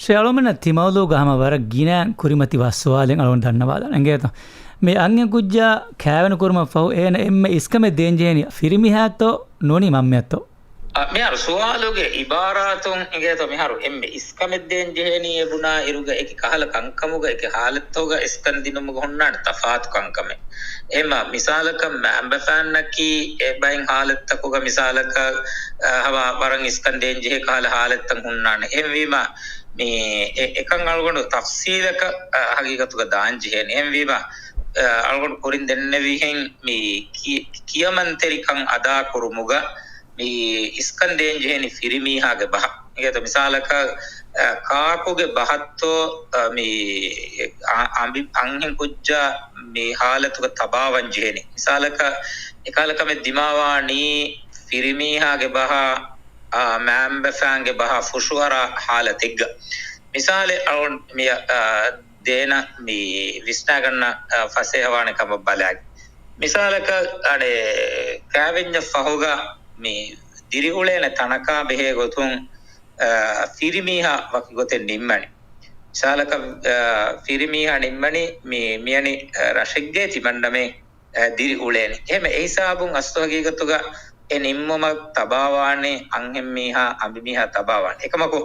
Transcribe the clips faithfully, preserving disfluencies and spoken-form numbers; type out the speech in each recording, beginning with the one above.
ޝޭ އަޅުމެންނަށް ތިމައުލޫގަ ހަމަ ވަރަށް ގިނަ ކުރިމަތިވާ ސުވާލެއް އަޅުގަނޑު ދަންނަވާލަން އެނގޭތޯ. މި އަންހެން ކުއްޖާ ކާވެނި ކުރުމަށް ފަހު އޭނަ އެންމެ އިސްކަމެއް ދޭން ޖެހެނީ ފިރިމީހާތޯ ނޫނީ މަންމައަށްތޯ؟ އަ، މިހާރު ސުވާލުގެ އިބާރާތުން އެނގޭތޯ މިހާރު އެންމެ އިސްކަމެއް ދޭން ޖެހެނީ އެ ބުނާ އިރުގަ އެކި ކަހަލަ ކަންކަމުގަ އެކި ހާލަތްތަކުގަ އިސްކަން ދިނުމުގަ ހުންނާނެ ތަފާތު ކަންކަމެއް. އެހެންމަ މިސާލަކަށް މައިންބަފައިންނަކީ އެ ބައިން ހާލަތްތަކުގަ މިސާލަކަށް، އަ، ހަމަ ވަރަށް އިސްކަން ދޭން ޖެހޭ ކަހަލަ ހާލަތްތައް ހުންނާނެ. އެހެންވީމަ މި އެ-، އެކަން އަޅުގަނޑު ތަފްސީލަކަށް، އަ، ހަގީގަތުގަ ދާން ޖެހޭނެ. އެހެންވީމަ، އަ، އަޅުގަނޑު ކުރިން ދެންނެވިހެން މި ކި-، ކިޔަމަންތެރިކަން އަދާކުރުމުގަ މި އިސްކަން ދޭން ޖެހެނީ ފިރިމީހާގެ ބަހަށް. އިނގޭތޯ މިސާލަކަށް، އަ، ކާކުގެ ބަހަށްތޯ، އަ، މި އަ-، އަނބި-، އަންހެން ކުއްޖާ މި ހާލަތުގަ ތަބާވަން ޖެހެނީ. މިސާލަކަށް އެކަހަލަ ކަމެއް ދިމާވާނީ ފިރިމީހާގެ ބަހާ، އާ، މައިންބަފައިންގެ ބަހާ ފުށުއަރާ ހާލަތެއްގަ. މިސާލެއް އަޅުން މި، އާ، ދޭނަ މި ވިސްނާގަންނަ، އާ، ފަސޭހަވާނެ ކަމަށް ބަލާގެ. މިސާލަކަށް އަނެއް ކާވެންޏަށް ފަހުގަ މި ދިރިއުޅޭނެ ތަނަކާ ބެހޭ ގޮތުން، އާ، ފިރިމީހާ ވަކި ގޮތެއް ނިންމަނީ. މިސާލަކަށް، އާ، ފިރިމީހާ ނިންމަނީ މި މިޔަނި، އާ، ރަށެއްގައި ތިމަންނަމޭ، އާ، ދިރި އުޅޭނީ. އެހެން އެ ހިސާބުން އަސްލު ހަގީގަތުގަ އެ ނިންމުމަށް ތަބާވާނީ އަންހެންމީހާ، އަނބިމީހާ ތަބާވާނީ. އެކަމަކު،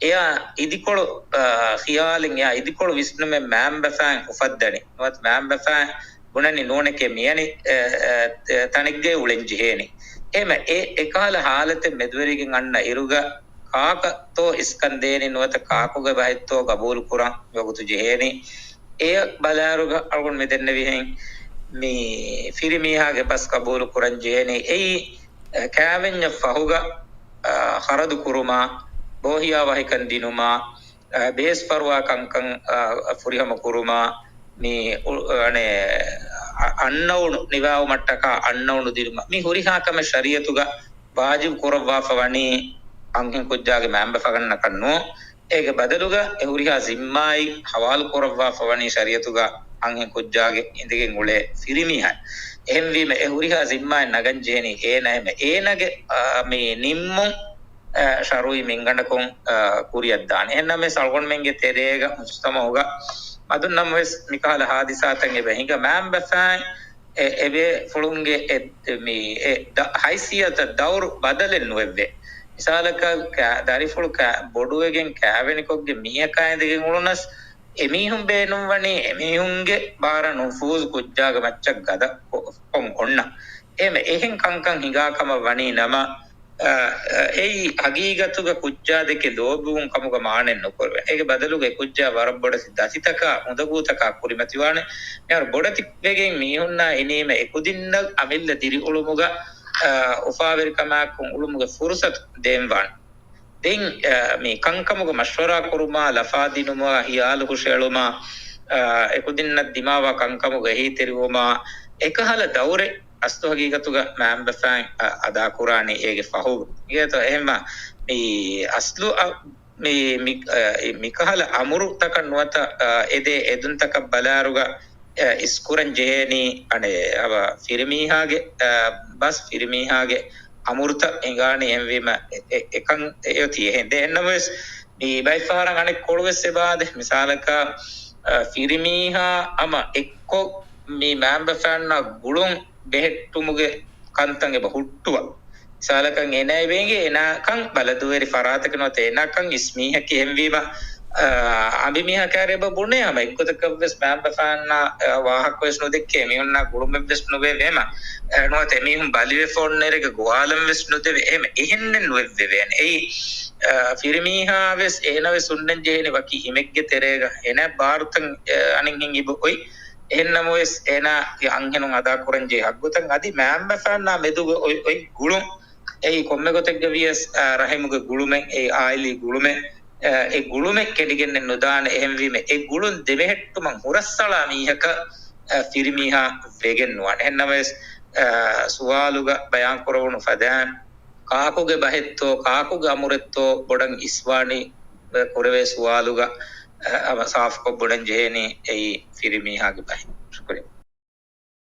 އެއާ އިދިކޮޅު، އާ، ޚިޔާލެއް އެއާ އިދިކޮޅު ވިސްނުމެއް މައިންބަފައިން އުފައްދަނީ. ނުވަތަ މައިންބަފައިން ބުނަނީ ނޫނެކޭ މިޔަނި، އެ، އެ، އެ، ތަނެއްގައި އުޅެން ޖެހޭނީ. އެހެމަ އެ އެކަހަލަ ހާލަތެއް މެދުވެރިގެން އަންނަ އިރުގަ ކާކަށްތޯ އިސްކަން ދޭނީ ނުވަތަ ކާކުގެ ބަހެއްތޯ ގަބޫލު ކުރަން ވަގުތު ޖެހޭނީ. އެ ބަލާއިރުގަ އަޅުގަނޑު މި ދެންނެވިހެން މި ފިރިމީހާގެ ބަސް ގަބޫލު ކުރަން ޖެހޭނީ. އެއީ، އެ، ކާވެންޏަށް ފަހުގަ، އާ، ޚަރަދު ކުރުމާ، ބޯހިޔާވަހިކަން ދިނުމާ، އާ، ބޭސްފަރުވާ ކަންކަން، އާ، ފުރިހަމަ ކުރުމާ، މި އު-، އަނެއް، އަ-، އަންނައުނު ނިވާވުމަށްޓަކާ އަންނައުނު ދިނުމަށް މި ހުރިހާ ކަމެއް ޝަރީއަތުގަ ވާޖިބު ކުރައްވާފަ ވަނީ އަންހެން ކުއްޖާގެ މައިންބަފަގަންނަކަށް ނޫން. އޭގެ ބަދަލުގަ އެ ހުރިހާ ޒިންމާއެއް ހަވާލު ކުރައްވާފަ ވަނީ ޝަރީއަތުގަ އަންހެން ކުއްޖާގެ އިނދެގެން އުޅޭ ފިރިމީހާ. އެހެންވީމަ އެ ހުރިހާ ޒިންމާއެއް ނަގަން ޖެހެނީ އޭނަ އެހެމަ އޭނަގެ، އާ، މި ނިންމުން އަ، ޝަރުއީ މިންގަނޑަކުން، އަ، ކުރިއަށްދާނެ. އެހެންނަމަވެސް އަޅުގަނޑުމެންގެ ތެރޭގަ މުޖުތަމައުގަ މަދުންނަމަވެސް މިކަހަލަ ހާދިސާތައް އެބަ ހިނގަ މައިންބަފައިން އެ، އެބޭފުޅުންގެ އެ، މި، އެ ދަ-، ހައިސިއްޔަތަށް ދައުރު ބަދަލެއް ނުވެއްވޭ. މިސާލަކަށް ކާ-، ދަރިފުޅު ކާ-، ބޮޑުވެގެން ކާވެނިކޮށްގެން މީހަކާ އިނދެގެން އުޅުނަސް އެމީހުން ބޭނުންވަނީ އެމީހުންގެ ބާރަށް ނުފޫޒު ކުއްޖާގެ މައްޗަށް ގަދަ ކޮ-، ކޮށް އޮންނަ. އެހެމަ އެހެން ކަންކަން ހިނގާ ކަމަށް ވަނީ ނަމަ، އަ، އަ، އެއީ ހަގީގަތުގަ ކުއްޖާ ދެކެ ލޯބިވުން ކަމުގަ މާނައެއް ނުކުރެވޭ. އޭގެ ބަދަލުގަ އެ ކުއްޖާ ވަރަށް ބޮޑެތި ދަތިތަކާ، އުނދަގޫތަކާ ކުރިމަތިވާނެ. މިހާރު ބޮޑެތި ވެގެން މީހުންނާ އިނީމަ އެކުދިންނަށް އަމިއްލަ ދިރިއުޅުމުގަ، އަ، އުފާވެރިކަމާއެކު އުޅުމުގެ ފުރުސަތު ދޭންވާނެ. ދެން، އަ، މި ކަންކަމުގެ މަޝްވަރާ ކުރުމާ، ލަފާ ދިނުމާ، ހިޔާލު ހުށައެޅުމާ، އަ، އެކުދިންނަށް ދިމާވާ ކަންކަމުގެ އެހީތެރިވުމާ، އެކަހަލަ ދައުރެއް އަސްލު ހަގީގަތުގަ މައިންބަފައިން، އަ، އަދާކުރާނީ އޭގެ ފަހު. އިނގޭތޯ އެހެންމަ މި އަސްލު އަ، މި، މި، އަ، މިކަހަލަ އަމުރުތަކަށް ނުވަތަ، އަ، އެދޭ އެދުންތަކަށް ބަލާއިރުގަ، އަ، އިސްކުރަން ޖެހޭނީ، އަނެއް، އަވަ ފިރިމީހާގެ، އަ، ބަސް ފިރިމީހާގެ އަމުރުތައް ހިނގާނީ އެހެންވީމަ އެ-، އެ-، އެކަން އެއޮތީ އެހެން. ދެ އެހެންނަމަވެސް، މި ބައެއްފަހަރަށް އަނެއްކޮޅުވެސް އެބައާދޭ. މިސާލަކަށް، އަ، ފިރިމީހާ ހަމަ އެއްކޮށް މި މައިންބަފައިންނާ ގުޅުން ބެހެއްޓުމުގެ ކަންތައް އެބަ ހުއްޓުވާ. މިސާލަކަށް އޭނާ އެބަ އެނގޭ އޭނާކަން ބަލަދުވެރި ފަރާތަކެއް ނުވަތަ އޭނާކަން އިސް މީހަކީ އެހެންވީމަ، އަ، އަނބިމީހަކާ އެބަ ބުނޭ ހަމަ އެއްގޮތަކަށްވެސް މައިންބަފައިންނާ، އަ، ވާހަކަވެސް ނުދެއްކޭ އެމީހުންނާ ގުޅުމެއްވެސް ނުވެ ވޭމަ، އަ، ނުވަތަ އެމީހުން ބަލިވެފަ އޮންނައިރުގެ ގޮވާލަންވެސް ނުދެވޭ. އެހެމަ އެހެންނެއް ނުވެއްވެވޭނެ. އެއީ، އަ، ފިރިމީހާވެސް އޭނަވެސް ހުންނަން ޖެހޭނެ ވަކި ހިމެއްގެ ތެރޭގަ އޭނާ ބާރުތައް، އަ، އަނެއްހެން އިބަ އޮތް. އެހެންނަމަވެސް އޭނާގެ އަންހެނުން އަދާކުރަންޖެހޭ ހައްގުތައް އަދި މައިންބަފައިންނާ މެދުގަ އޮތް، އޮތް ގުޅުން. އެއީ ކޮންމެ ގޮތެއްގަ ވިޔަސް، އަ، ރަހިމުގެ ގުޅުމެއް، އެއީ އާއިލީ ގުޅުމެއް، އަ، އެ ގުޅުމެއް ކެނޑިގެންނެއް ނުދާނެ. އެހެންވީމަ އެ ގުޅުން ދެމެހެއްޓުމަށް ހުރަސްއަޅާ މީހަކަށް، އަ، ފިރިމީހާ ވެގެން ނުވާނެ. އެހެންނަމަވެސް، އަ، ސުވާލުގަ ބަޔާންކުރެވުނު ފަދައިން ކާކުގެ ބަހެއްތޯ، ކާކުގެ އަމުރެއްތޯ ބޮޑަށް އިސްވާނީ ކުރެވޭ ސުވާލުގަ، އަ، ސާފުކޮށް ބުނަން ޖެހޭނީ އެއީ ފިރިމީހާގެ ބަހެއް. ޝުކުރިއްޔާ.